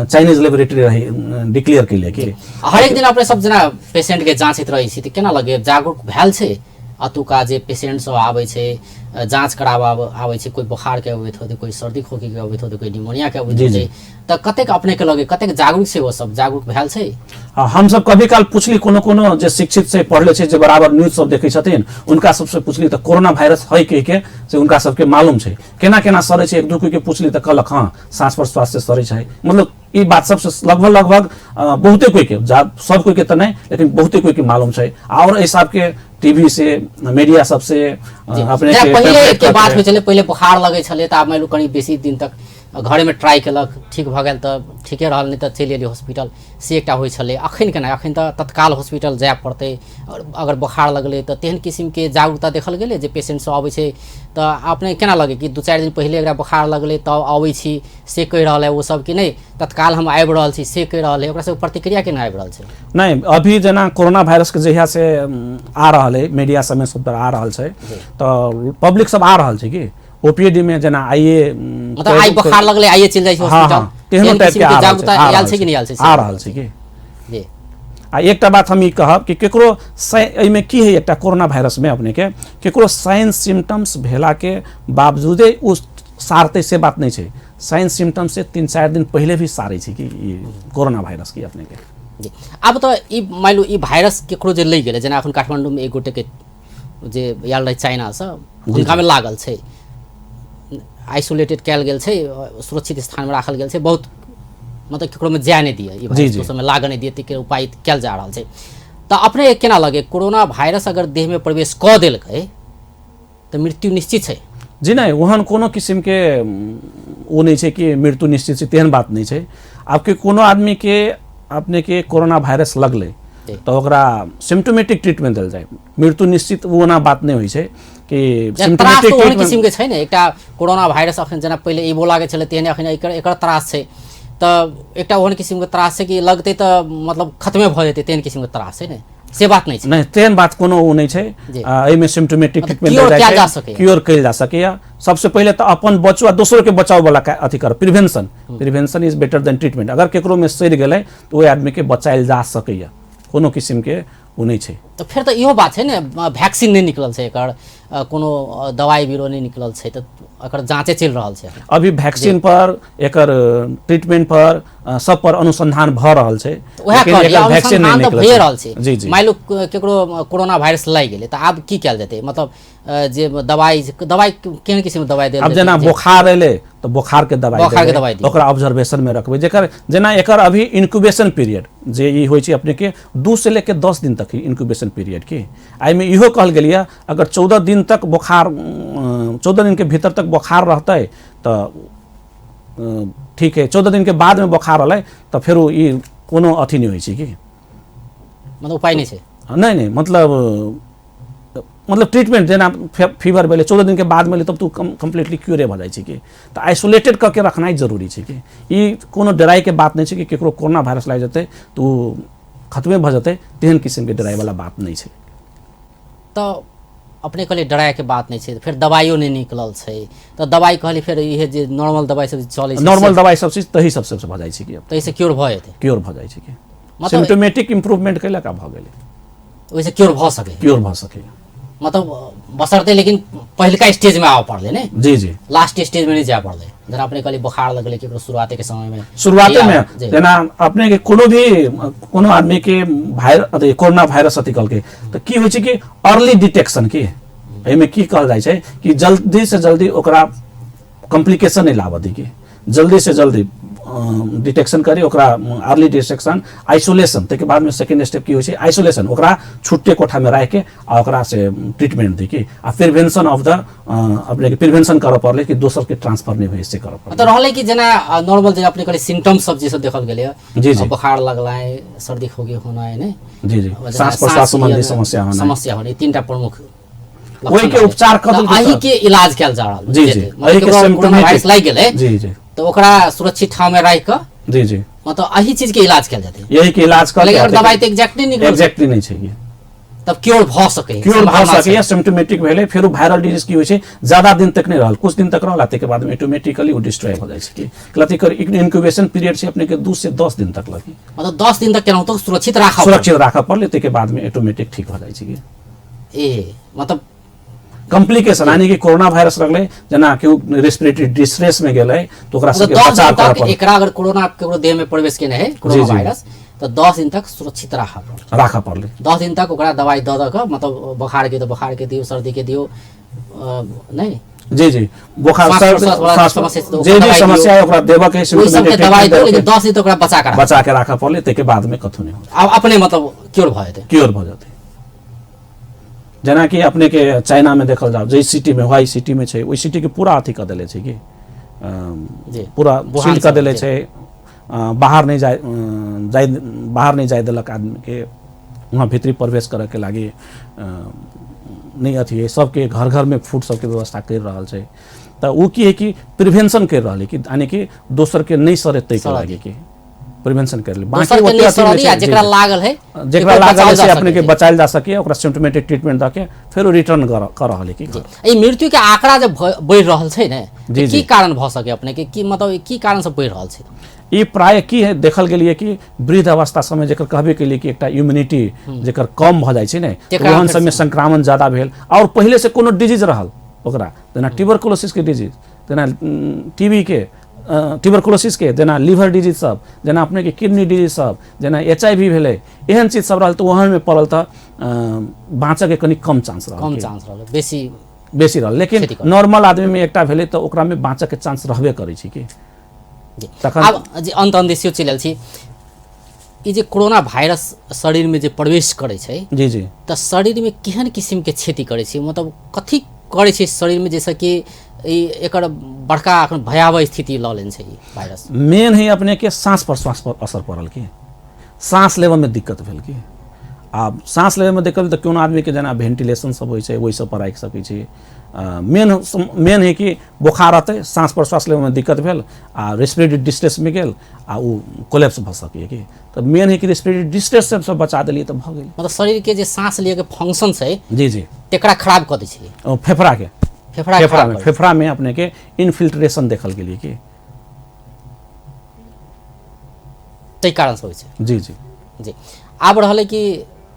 चाइनीज लेबोरेटरी रही डिक्लेयर केलियै कि। हरेक दिन अपने सब जेना पेशेंट के जाँचैत रहै छी तऽ केना लगै जागरूक भेल छै अतुका जे पेशेंट सब आबै छै, जाँच कराबऽ आबै छै, कोइ बुखार के अबैत होतै, कोइ सर्दी खोखी के अबैत होतै, कोइ निमोनिया के अबैत होतै, तऽ कतेक अपने के लगे कतेक जागरूक छै ओ सब, जागरूक भेल छै? हमसब कभी काल पुछली कोनो कोनो जे शिक्षित छै, पढ़ले छै, जे बराबर न्यूज सब देखै छथिन, उनका सबसे पुछली तऽ कोरोना वायरस है कहि के से उनका सबके मालूम छै केना केना सड़ै छै। एक दू के पुछली तऽ कहलक हाँ साँस प्रश्वास से सड़ै छै। मतलब ई बात सबसे लगभग लगभग बहुते कोई के, सब कोई के तऽ नहि लेकिन बहुते कोई के मालूम छै। और एहि सबके टीवी से मीडिया सबसे अपने के पहिले के बात होइ छलै, पहिले बुखार लगै छलै तऽ आब मानि लू कनि बेसी दिन तक घरे में ट्राई केलक, ठीक भऽ गेल तऽ ठीके रहल, नहि तऽ चलि एलियै हॉस्पिटल, से एकटा होइ छलै। अखन केना, अखन तऽ तत्काल हॉस्पिटल जाय पड़तै अगर बोखार लगलै तऽ। तेहन किसिमके जागरूकता देखल गेलै जे पेशेंट सब अबै छै तऽ अपने केना लगै कि 2-4 दिन पहिले एकरा बोखार लगलै तब अबै छी से कहि रहल है ओ सब कि नहि तत्काल हम आबि रहल छी से कहि रहल है, ओकरा सबके प्रतिक्रिया केना आबि रहल छै? नहि, अभी जेना कोरोना वायरस के जहिया से आ रहल है मीडिया सबमे सब आ रहल छै तऽ पब्लिक सब आ रहल छै कि ओपीडी में जेना आइए मतलब आइ बोखार लगलै आइए चलि जाइ छै हॉस्पिटल, तेहनो टाइप के जागरूकता आयल छै कि नहि आयल छै? आ रहल छै कि जी। आ एकटा बात हम ई कहब कि केकरो एहिमे की है, एकटा कोरोना वायरस में अपने के केकरो साइन सिम्टम्स भेला के बावजूदे ओ सारतै से बात नहीं छै। साइन सिम्टम्स से 3-4 दिन पहिले भी सारै छै कि ई कोरोना वायरस की अपने के। जी, आब तऽ ई मानि लू ई वायरस केकरो जे लागि गेलै, जेना एखन काठमाण्डूमे एक गोटेके जे आयल रहै चाइनासँ हुनकामे लागल छै, आइसोलेटेड कयल गेल छै, सुरक्षित स्थानमे राखल गेल छै, बहुत मतलब केकरोमे जाय नहि दिए, ई वायरस दोसरमे लागऽ नहि दिए, ताहिके उपाय कयल जा रहल छै। तऽ अपने केना लगे कोरोना वायरस अगर देहमे प्रवेश कऽ देलकै तऽ मृत्यु निश्चित छै? जी नहि, ओहन कोनो किसिमके ओ नहि छै कि मृत्यु निश्चित छै, तेहन बात नहि छै। आबके कोनो आदमीके अपने के कोरोना वायरस लगलै तऽ ओकरा सिम्टोमेटिक ट्रीटमेंट देल जाय, मृत्यु निश्चित ओना बात नहि होइ छै कि त्रास ओहन किसिमके छै ने। एकटा कोरोना वायरस अखन जेना पहिले इबोला के छलै तेहने अखन एकर त्रास छै, तऽ एकटा ओहन किसिमके त्रास छै कि लगतै तऽ मतलब खत्मे भऽ जेतै, तेहन किसिमके त्रास छै ने, से बात नहि छै। नहि, तेहन बात कोनो ओ नहि छै। एहिमे सिम्टोमेटिक ट्रीटमेंट देल जाइ छै, क्योर कयल जा सकैया। सबसे पहिले तऽ अपन बचू आ दोसरो के बचाव वाला अथी कर, prevention, prevention is better than treatment. अगर केकरो में सड़ि गेलै तऽ ओहि आदमी के बचायल जा सकैया, कोनो किसिम के ओ नहि छै। तऽ फेर तऽ इहो बात छै ने, वैक्सीन नहि निकलल छै एकर, कोनो दवाइ बीरो नहि निकलल छै, तऽ एकर जाँचे चलि रहल छै अभी। वैक्सीन पर, एकर ट्रीटमेंट पर, सब पर अनुसंधान भऽ रहल छै। वएह वैक्सीन नहि भए रहल छै। जी जी। मानि लो केकरो कोरोना वायरस लागि गेलै तऽ आब की कयल जेतै? मतलब जे दवाइ, दवाइ केहन किसिमके दवाइ देल? आब जेना बोखार एलै तऽ बोखार के दवाई, ओकरा ऑब्जर्वेशन में रखबै। जेकर जेना एकर अभी इनक्यूबेशन पीरियड जे ई होइ छै अपने के 2 से लेके 10 दिन तक इनक्यूबेशन पीरियड के। एहिमे इहो कहल गेल यऽ अगर 14 दिन तक बोखार, 14 दिन के भीतर तक बोखार रहतै तऽ ठीक है, 14 दिन के बाद में बोखार रहलै तऽ फेर ई कोनो अथी नहि होइ छै कि मतलब उपाय नहि छै। नहि नहि, मतलब मतलब ट्रीटमेंट जेना फीवर भेलै 14 दिन के बाद में तब तो कम्प्लीटली क्योरे भऽ जाइ छै कि। तऽ आइसोलेटेड कऽ के रखनाइ जरूरी छै कि ई कोनो डराइके बात नहि छै कि केकरो कोरोना वायरस लागि जेतै तऽ ओ खत्मे भऽ जेतै, तेहन किसिमके डराइवला बात नहि छै। तऽ अपने कहलियै डराइके बात नहि छै, फेर दवाइयो नहि निकलल छै, तऽ दवाइ कहली फेर इहे जे नॉर्मल दवाइ सब चलै छै, नॉर्मल दवाइ सब चीज तही सबसँ भऽ जाइ छै कि तहिसँ क्योर भऽ जेतै, क्योर भऽ जाइ छै कि सिम्टोमेटिक इम्प्रूवमेंट कयलक आ भऽ गेलै, ओहिसँ क्योर भऽ सकै, क्योर भऽ सकै। मतलब बसरते लेकिन पहिलका स्टेज में आबऽ पड़लै ने। जी जी, लास्ट स्टेज में नहीं जाय पड़लै। जेना अपने कहली बुखार लगलै केकरो शुरुआते के समय में, शुरुआते में जेना अपने के कोनो भी कोनो आदमी के वायरस कोरोना वायरस अथी कहलकै तऽ की होइ छै कि अर्ली डिटेक्शन के एहिमे की कहल जाइ छै कि जल्दी से जल्दी ओकरा कॉम्प्लिकेशन नहि लाबऽ दी, कि जल्दी से जल्दी डिटेक्शन करी ओकरा, अर्ली डिटेक्शन आइसोलेशन। ताहिके बादमे सेकेंड स्टेप की होइ छै आइसोलेशन, ओकरा छुट्टे कोठामे राखिके आ ओकरा से ट्रीटमेंट दी कि आ प्रिवेंशन ऑफ द अपने के प्रिवेंशन करऽ पड़लै कि दोसर के ट्रांसफर नहि होइ से करऽ पड़लै। तऽ रहलै कि जेना नॉर्मल जे अपने कहली सिम्टम्स सब जे सब देखल गेलै, जी जी, बुखार लगलै, सर्दी खोकी होना है ने, जी जी, सांस प्रश्वास संबंधी समस्या होना, समस्या होना, तीनटा प्रमुख ओहि के उपचार कऽ देलकै, एहि के इलाज कयल जा रहल। जी जी, एहि के सिम्टोमेटिक लागि गेलै, जी जी, तऽ ओकरा सुरक्षित ठाम में राखि कऽ, जी जी, मतलब एहि चीज के इलाज कयल जेतै, यही के इलाज कऽ लेकिन दवाई तऽ एग्जैक्टली निकलल, एग्जैक्टली नहि छै, तब क्योर भऽ सकै, क्योर भऽ सकैए। सिम्टोमेटिक भेलै फेर वायरल डिजीज की होइ छै ज्यादा दिन तक नहि रहल, कुछ दिन तक रहल ताहिके बादमे ऑटोमेटिकली ओ डिस्ट्रॉय भऽ जाइ छै। कि गलती कर इनक्यूबेशन पीरियड छै अपने के 2 से 10 दिन तक लगी, मतलब 10 दिन तक केनाहुतो सुरक्षित राखऽ, सुरक्षित राखऽ पड़लै, ताहिके बादमे ऑटोमेटिक ठीक भऽ जाइ छै। कि ए मतलब कॉम्प्लिकेशन यानी कि कोरोना वायरस लगलै जेना केओ रेस्पिरेटरी डिस्ट्रेस में गेलै तऽ ओकरा सबके बचाव करऽ पड़ल। एकरा अगर कोरोना केकरो देह में प्रवेश केने है कोरोना वायरस तऽ 10 दिन तक सुरक्षित राखऽ पड़ल, राखऽ पड़लै 10 दिन तक ओकरा दवाइ दऽ दऽ कऽ, मतलब बोखार के तऽ बोखार के दियौ, सर्दी के दियौ, नहीं जी जी, बोखार जे भी समस्या है ओकरा देबऽ के, दवाई दियौ, लेकिन 10 दिन तक ओकरा बचा के बचा के राखऽ पड़लै, ताहिके बाद में कथू नहि होतै, आब अपने मतलब क्योर भऽ जेतै, क्योर भऽ जेतै। जेनाकि अपने के चाइना में देखल जाओ, जाहि सिटी में हुआई सिटी में छै ओहि सिटी के पूरा अथी कऽ देले छै कि पूरा सील कऽ देले छै, बाहर नहि जाय जाय बाहर नहि जाय देलक आदमी के, वहाँ भीतरी प्रवेश करऽ के लागि नहि अथी है, सबके घर घर में फूड सबके व्यवस्था कर रहल छै। तऽ ओ की है कि प्रिवेंशन कर रहल है कि यानी कि दोसर के नहि सड़े ताहिके लागि कि प्रिवेंशन कर ले, बाकी ओते अथी नहि छै। जेकरा लागल है, जेकरा लागल है से अपने के बचायल जा सके, ओकरा सिम्टोमेटिक ट्रीटमेंट दऽ के फेर रिटर्न कर रहल है। कि ई मृत्यु के आंकड़ा जब बढ़ि रहल छै ने, की कारण भऽ सके अपने के, की मतलब की कारण से बढ़ि रहल छै ई? प्राय की है देखल गेलिए कि वृद्ध अवस्था समय जेकर कहबे केलिए कि एकटा इम्यूनिटी जेकर कम भऽ जाइ छै ने, ओहन समय संक्रामण ज्यादा भेल और पहिले से कोनो डिजीज रहल ओकरा, जेना ट्यूबरकुलोसिस के डिजीज, जेना टीबी के, ट्यूबरकुलोसिस के, जेना लीवर डिजीज सब, जेना अपने के किडनी डिजीज सब, जेना HIV भेलै, एहन चीज सब रहल तऽ ओहनमे पड़ल तऽ बाँचऽके कनि कम चांस रहल, कम चांस रहल, बेसी बेसी रहल। लेकिन नॉर्मल आदमीमे एकटा भेलै तऽ ओकरामे बाँचऽके चांस रहबे करै छै कि। तखन आब जे अन्त अन्त चलि आयल छी, ई जे कोरोना वायरस शरीरमे जे प्रवेश करै छै, जी जी, तऽ शरीरमे केहन किसिमके क्षति करै छै, मतलब कथी करै छै शरीरमे जाहिसँ कि ई एकर बड़का अखन भयावह स्थिति लऽ लेने छै ई वायरस? मेन है अपने के सांस प्रश्वास पर असर पड़ल कि साँस लेबऽमे दिक्कत भेल कि आ साँस लेबैमे दिक्कत तऽ कोनो आदमीके जेना भेंटिलेशन सब होइ छै ओहि सब पर राखि सकै छी। मेन मेन है कि बोखार रहतै, साँस प्रश्वास लेबैमे दिक्कत भेल आ रेस्पिरेटरी डिस्ट्रेसमे गेल आ ओ कोलैप्स भऽ सकैए कि। तऽ मेन है कि रेस्पिरेटरी डिस्ट्रेस से हमसब बचा देलियै तऽ भऽ गेल। मतलब शरीर के जे साँस लिअ के फंक्शन छै, जी जी, तेकरा खराब कऽ दै छै। ओ फेफड़ाके, फेफड़ा खराब फेफड़ामे फेफड़ामे अपनेके इनफिल्ट्रेशन देखल गेलियै कि, ताहि कारणसँ होइ छै। जी जी जी। आब रहलै कि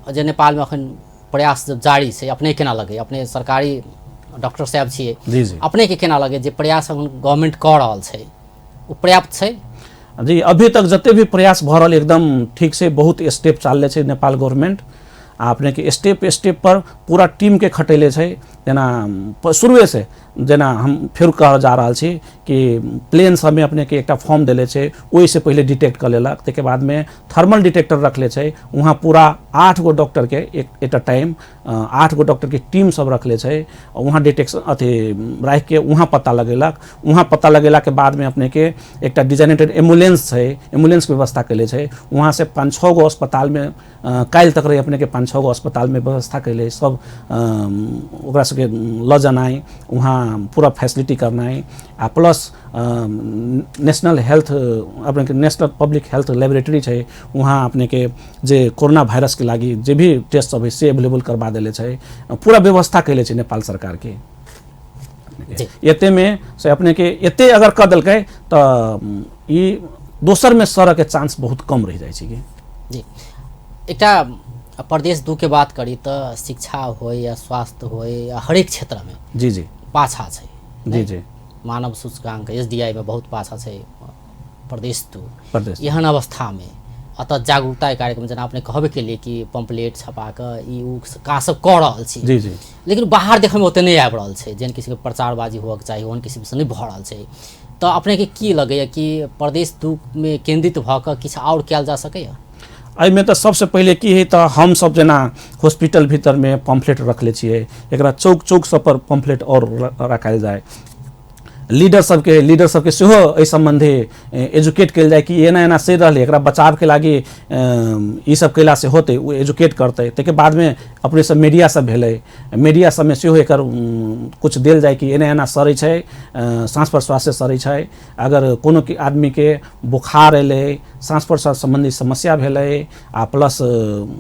जे नेपालमे अखन प्रयास जारी छै, अपने केना लगै, अपने सरकारी डॉक्टर साहब छियै, जी जी, अपने के केना लगे जे प्रयास अखन गवर्नमेंट कऽ रहल छै ओ पर्याप्त छै? जी, अभी तक जते भी प्रयास भऽ रहल एकदम ठीक छै, बहुत स्टेप चालले छै नेपाल गवर्नमेंट आ अपनेके स्टेप स्टेप पर पूरा टीमके खटेले छै। जेना शुरुएसँ जेना हम फेर कहऽ जा रहल छी कि प्लेन सबमे अपनेके एकटा फॉर्म देले छै, ओहिसँ पहिले डिटेक्ट कऽ लेलक, ताहिके बादमे थर्मल डिटेक्टर रखले छै, वहाँ पूरा 8 गो डॉक्टरके एक एट अ टाइम 8 गो डॉक्टरके टीम सब रखले छै, वहाँ डिटेक्शन अथी राखिके वहाँ पता लगेलक। वहाँ पता लगेलाके बादमे अपनेके एकटा डिजाइनेटेड एम्बुलेंस छै, एम्बुलेंसके व्यवस्था कैले छै, वहाँ से 5-6 गो अस्पतालमे काल्हि तक रहे अपनेके 5-6 गो अस्पतालमे व्यवस्था कैले, सब ओकरा सबके लऽ जेनाइ, वहाँ पूरा फैसिलिटी करनाइ आ प्लस नेशनल हेल्थ अपनेके नेशनल पब्लिक हेल्थ लेबोरेटरी छै, वहाँ अपनेके जे कोरोना वायरसके लागि जे भी टेस्ट सब है से एवेलेबल करबा देले छै, पूरा व्यवस्था कैले छै नेपाल सरकारके। एतेमे से अपनेके एते अगर कऽ देलकै तऽ ई दोसरमे सरके चांस बहुत कम रहि जाइ छै कि। जी, एकटा प्रदेश 2 के बात करी तऽ शिक्षा होय या स्वास्थ्य होय या हरेक क्षेत्रमे जी जी पाछा छै। जी जी, मानव सूचकांक SDI में बहुत पाछा छै प्रदेश 2। प्रदेश एहन अवस्थामे अतः जागरूकता कार्यक्रम जेना अपने कहबे के लिए कि पम्पलेट छपा कऽ ई उ काज सब कऽ रहल छी, जी जी, लेकिन बाहर देखैमे ओते नहि आबि रहल छै, जेहन किसिमके प्रचारबाजी होबऽके चाही ओहन किसिमसँ नहि भऽ रहल छै। तऽ अपनेके की लगैए कि प्रदेश 2 मे केन्द्रित भऽ कऽ किछु आओर कयल जा सकैए? एहिमे तऽ सबसँ पहिले की है तऽ हमसब जेना हॉस्पिटल भीतरमे पम्फलेट रखले छियै, एकरा चौक चौक सब पर पम्फलेट आओर रखायल जाय, लीडर सबके सेहो एहि सम्बन्धी एजुकेट कयल जाय कि एना एना से रहलै, एकरा बचावके लागि ई सब कयलासँ होतै, ओ एजुकेट करतै। ताहिके बादमे अपने सब मीडिया सब भेलै, मीडिया सबमे सेहो एकर कुछ देल जाय कि एना एना सरै छै, साँस प्रश्वाससँ सरै छै, अगर कोनो आदमीके बोखार एलै, साँस प्रश्वास सम्बन्धी समस्या भेलै आ प्लस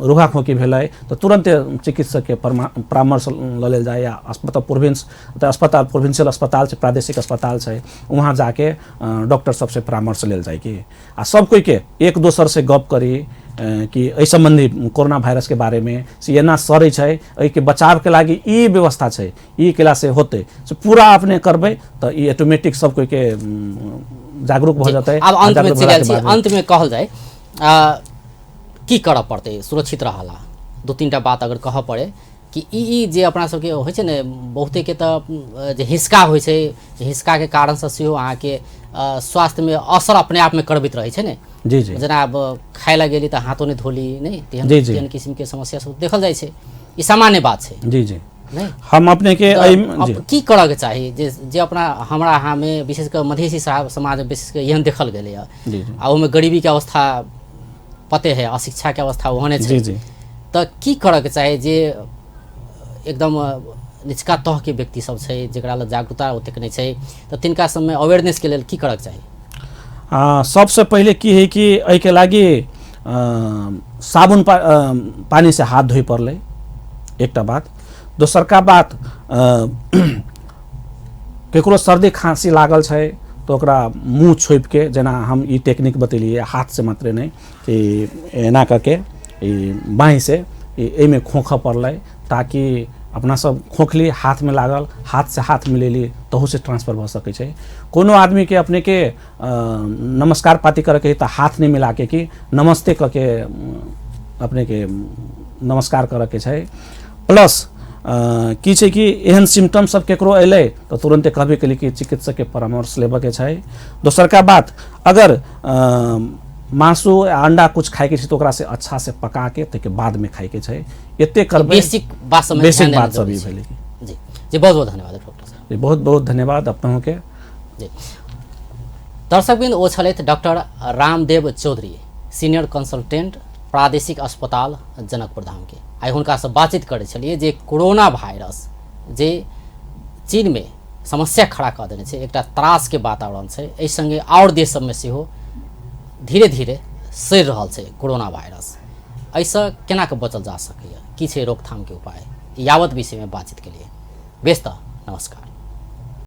रोगा खोकी भेलै तऽ तुरन्ते चिकित्सकके परामर्श लऽ लेल जाय या अस्पताल प्रोविंस अस्पताल प्रोविंशियल अस्पताल छै, प्रादेशिक अस्पताल छै, वहाँ जाके डॉक्टर सबसे परामर्श लेल जाय कि आ सब कोइके एक दोसर से गप करी कि एहि सम्बन्धी कोरोना वायरसके बारेमे से एना सरै छै, एहिके बचावके लागि ई व्यवस्था छै, ई कयलासँ होतै, से पूरा अपने करबै तऽ ई ऑटोमेटिक सब कोइके जागरूक भऽ जेतै। आब अन्तमे चलि आयल छी, अन्तमे कहल जाय की करऽ पड़तै सुरक्षित रहला, 2-3 टा बात अगर कहऽ पड़े कि ई जे अपना सबके होइ छै ने, बहुतेके तऽ जे हिसका होइ छै, हिसकाके कारणसँ सेहो अहाँके स्वास्थ्यमे असर अपने आपमे करबैत रहै छै ने। जी जी, जेना आब खाय लए गेली तऽ हाथो नहि धोली, नहि तेहन तेहन किसिमके समस्या सब देखल जाइ छै, ई सामान्य बात छै। जी जी, नहि हम अपनेके की करऽके चाही जे जे अपना हमरा अहाँमे विशेष कऽ मधेसी समाजमे विशेष कऽ एहन देखल गेलैए आ ओहिमे गरीबीके अवस्था पते है, अशिक्षाके अवस्था ओहने छै, तऽ की करऽके चाही जे एकदम निचका तहके व्यक्ति सब छै जकरा लग जागरूकता ओतेक नहि छै, तऽ तिनका सबमे अवेयरनेसके लेल की करऽके चाही? सबसँ पहिले की है कि एहिके लागि साबुन पानीसँ हाथ धोइ पड़लै, एकटा बात। दोसरका बात, केकरो सर्दी खाँसी लागल छै तऽ ओकरा मुँह छोपिके, जेना हम ई टेक्निक बतेलियै, हाथसँ मात्रे नहि कि एना कऽ के ई बाँहिसँ एहिमे खोँखऽ पड़लै ताकि अपना सब खोखली, हाथमे लागल, हाथसँ हाथ मिलेली, तहूसँ ट्रांसफर भऽ सकै छै। कोनो आदमीके अपनेके नमस्कार पाती करऽके है तऽ हाथ नहि मिलाके कि नमस्ते कऽ के अपनेके नमस्कार करऽके छै। प्लस की छै कि एहन सिम्टम सब केकरो अयलै तऽ तुरन्ते कहबे केली कि चिकित्सकके परामर्श लेबऽके छै। दोसरका बात, अगर मासु या अंडा कुछ खाइके छै तऽ ओकरा से अच्छा से पका के ताहिके बादमे खाइके छै। एते करबै, बेसिक बात सब बेसिक बात सब ई भेलै। जी जी, बहुत बहुत धन्यवाद डॉक्टर साहब। जी, बहुत बहुत धन्यवाद अपनहुके। जी दर्शकवृन्द, ओ छलथि doctor Ramdev Chaudhary, senior consultant प्रादेशिक अस्पताल जनकपुर धामके। आइ हुनकासँ बातचीत करै छलियै जे कोरोना वायरस जे चीनमे समस्या खड़ा कऽ देने छै, एकटा त्रासके वातावरण छै, एहि सङ्गे आओर देश सबमे सेहो धीरे धीरे सड़ि रहल छै कोरोना वायरस। एहिसँ केना कऽ बचल जा सकैए, की छै रोकथामके उपाय, यावत विषयमे बातचीत केलियै। बेस तऽ नमस्कार।